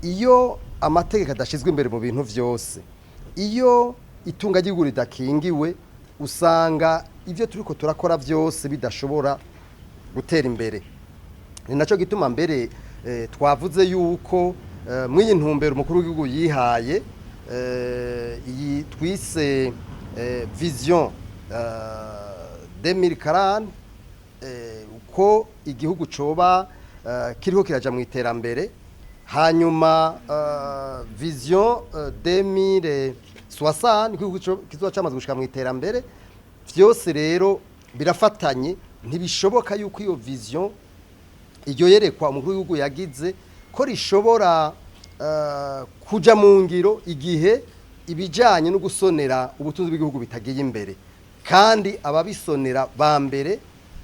Iyo amategeko adashyizwe imbere mu bintu byose, iyo itunga ry'igihugu ridakingiwe, usanga ibyo turiko turakora byose bidashobora gutera imbere. Ni nacyo gituma mbere twavuze yuko mw'iyi ntumbero umukuru w'igihugu yihaye, iyi twise vision 2040, uko igihugu coba kiriko kiraja mu iterambere, hanyuma vision 2060, igihugu kizoba camaze gushika mu iterambere. Vyose rero birafatanye. Ntibishoboka yuko iyo vision, iryo yerekwa umukuru w'igihugu yagize, ko rishobora kuja mu ngiro igihe ibijanye no gusonera ubutunzi bw'igihugu bitagiye imbere, kandi ababisonera ba mbere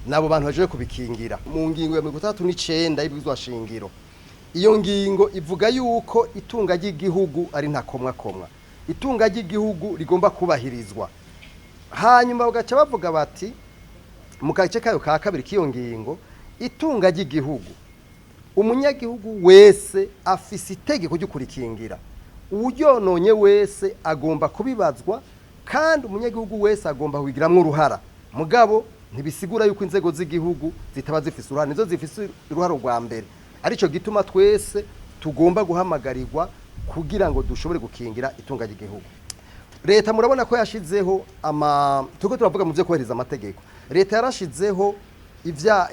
nabo bantu baje kubikingira. Mu ngingo ya 69 y'ibwirizwa shingiro, iyo ngingo ivuga yuko itunga ry'igihugu ari ntakomwakomwa, itunga ry'igihugu rigomba kubahirizwa. Hanyuma bagaca bavuga bati, mu gace kayo ka kabiri k'iyo ngingo, itunga ry'igihugu umunyagihugu wese afise itegeko ryo kurikingira, uwuryononye wese agomba kubibazwa, kandi umunyagihugu wese agomba kubigiramwo uruhara. Mugabo ntibisigura yuko inzego z'igihugu zitaba zifise uruhara, nizo zifise uruhara rwa mbere. Arico gituma twese tugomba guhamagarirwa kugira ngo dushobore gukingira itunga ry'igihugu. Leta murabona ko yashizeho ama, turiko turavuga mu byo kubahiriza amategeko, leta yarashizeho ivya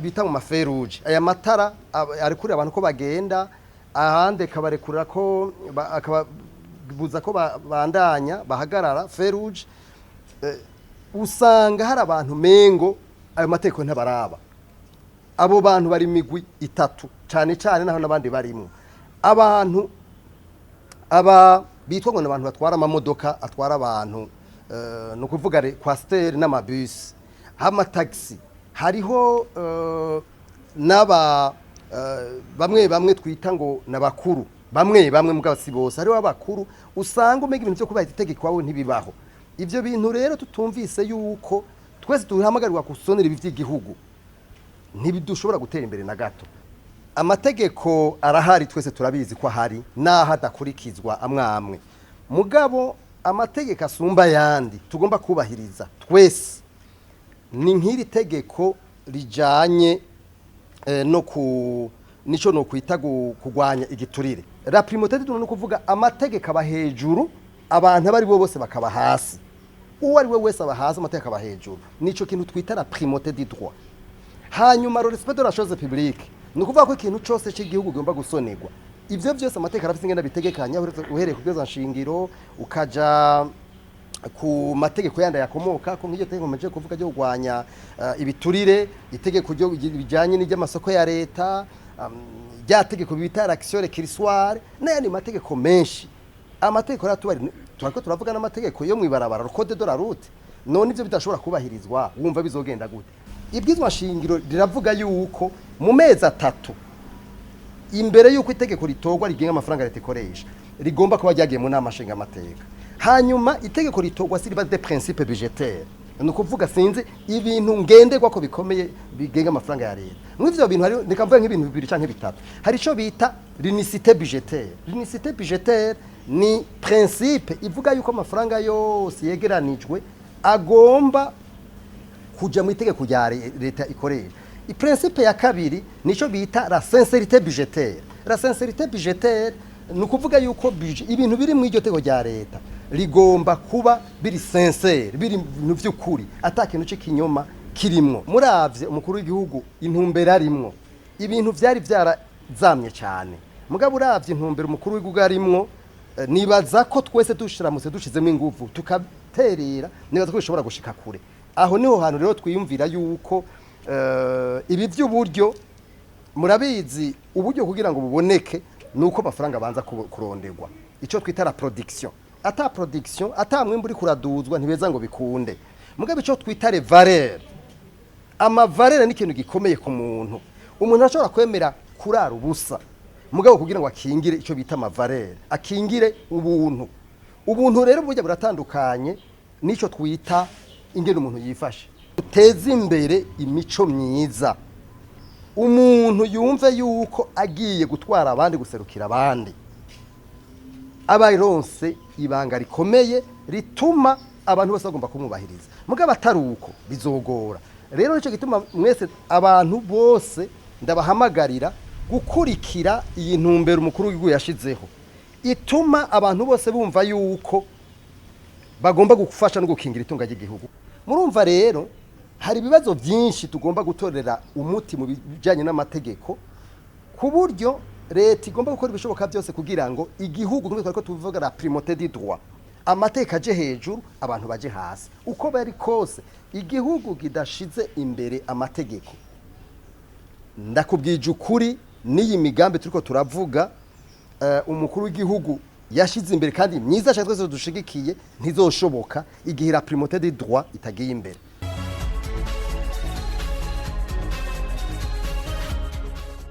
bita mu ma feux rouges, aya matara arekurira abantu ko bagenda, ahandi akabarekurira ko akababuza ko bandanya bahagarara, feux rouges. Usanga hari abantu mengo ayo mategeko ntabaraba. Abo bantu bari migwi itatu cane cane, naho n'abandi barimwo. Abantu aba bitwa ngo ni abantu batwara amamodoka atwara abantu, ni ukuvuga coaster n'amabisi, amatagisi, hariho n'aba bamwe bamwe twita ngo n'abakuru, bamwe bamwe mugabo si bose. Hariho abakuru usanga umenya ibintu byo kubahiriza itegeko iwabo ntibibaho. Ibyo bintu rero tutumvise yuko twese duhamagarirwa gusonera ibi by'igihugu, ntibidushobora gutera imbere na gato. Amategeko arahari, twese turabizi ko ahari, naho adakurikizwa amwe amwe. Mugabo amategeko asumba ayandi tugomba kubahiriza twese ni nk'iri tegeko rijanye no ku nico no kwita kugwanya igiturire, la primauté du no kuvuga amategeko aba hejuru, abantu abari bo bose bakaba hasi. Uwo ari we wese aba hasi, amategeko aba hejuru. Nico kintu twita la primauté du droit. Hanyuma le respect de la chose publique, ni ukuvuga ko ikintu cose cy'igihugu gigomba gusonerwa. Ivyo vyose amategeko arafise ingene abitegekanya, uhereye ku bwirizwa nshingiro ukaja ku mategeko yandi yakomoka ko, nk'iryo tegeko maje kuvuga ryo kurwanya ibiturire, itegeko ryo bijanye n'iry'amasoko ya leta, rya tegeko bita l'action récursoire, n'ayandi mategeko menshi. Amategeko rero tubari turako turavuga n'amategeko yo mwibarabara, code de la route. None ivyo bidashobora kubahirizwa, wumva bizogenda gute? Ibwizwa shingiro riravuga yuko mu mezi 3 imbere yuko itegeko ritorwa rigenga amafaranga leta ikoresha, rigomba kuba ryagiye mu nama nshingamateka. Hanyuma itegeko ritorwa sur base des principes budgétaires, ni ukuvuga sinzi ibintu ngenderwa ko bikomeye bigenga amafaranga ya leta. Muri ivyo bintu hari, reka mvuge nk'ibintu bibiri canke bitatu. Hari ico bita l'unicité budgétaire. L'unicité budgétaire ni principe ivuga yuko amafaranga yose yegeranijwe agomba kuja mu itegeko rya leta ikoresha. I principe ya kabiri nico bita la sincérité budgétaire. La sincérité budgétaire ni ukuvuga yuko budget, ibintu biri mu iryo tegeko rya leta, rigomba kuba biri sincère, biri mu vy'ukuri, ata kintu c'ikinyoma kirimwo. Muravye umukuru w'igihugu intumbero arimwo, ibintu vyari vyarazamye cyane. Mugabo uravye intumbero umukuru w'igihugu arimwo, nibaza ko twese dushiramutse dushizemo inguvu tukaterera, nibaza ko bishobora gushika kure. Aho niho hantu rero twiyumvira yuko ibi by'uburyo, murabizi, uburyo kugira ngo buboneke nuko amafaranga abanza kuronderwa, ico twita la production. Ata production, ata mwimbu uri kuraduzwa, ntibeza ngo bikunde. Mugabo ico twita les valeurs, ama valeurs ni ikintu gikomeye ku muntu. Umuntu ashobora kwemera kurara ubusa, mugabo kugira ngo akingire ico bita ama valeurs, akingire ubuntu. Ubuntu rero burya buratandukanye n'ico twita ingene umuntu yifashe. Uteze imbere imico myiza. Umuntu yumve yuko agiye gutwara abandi, guserukira abandi, aba aronse ibanga rikomeye rituma abantu bose bagomba kumwubahiriza. Mugabo atari uko, bizogora. Rero nicyo gituma mwese, abantu bose, ndabahamagarira gukurikira iyi ntumbero umukuru w'igihugu yashizeho, ituma abantu bose bumva yuko bagomba gufasha no gukingira itunga ry'igihugu. Murumva rero, hari ibibazo byinshi tugomba gutorera umuti mu bijyanye n'amategeko, ku buryo leta igomba gukora ibishoboka byose kugira ngo igihugu, nk'uko twari ko tuvuga la primauté du droit, amateka aje hejuru, abantu baje hasi. Uko bari kose, igihugu kidashize imbere amategeko, ndakubwije ukuri, n'iyi migambi turiko turavuga, umukuru w'igihugu yashize imbere kandi myiza cyane, twese dushigikiye, ntizoshoboka igihe la primauté du droit itagiye imbere.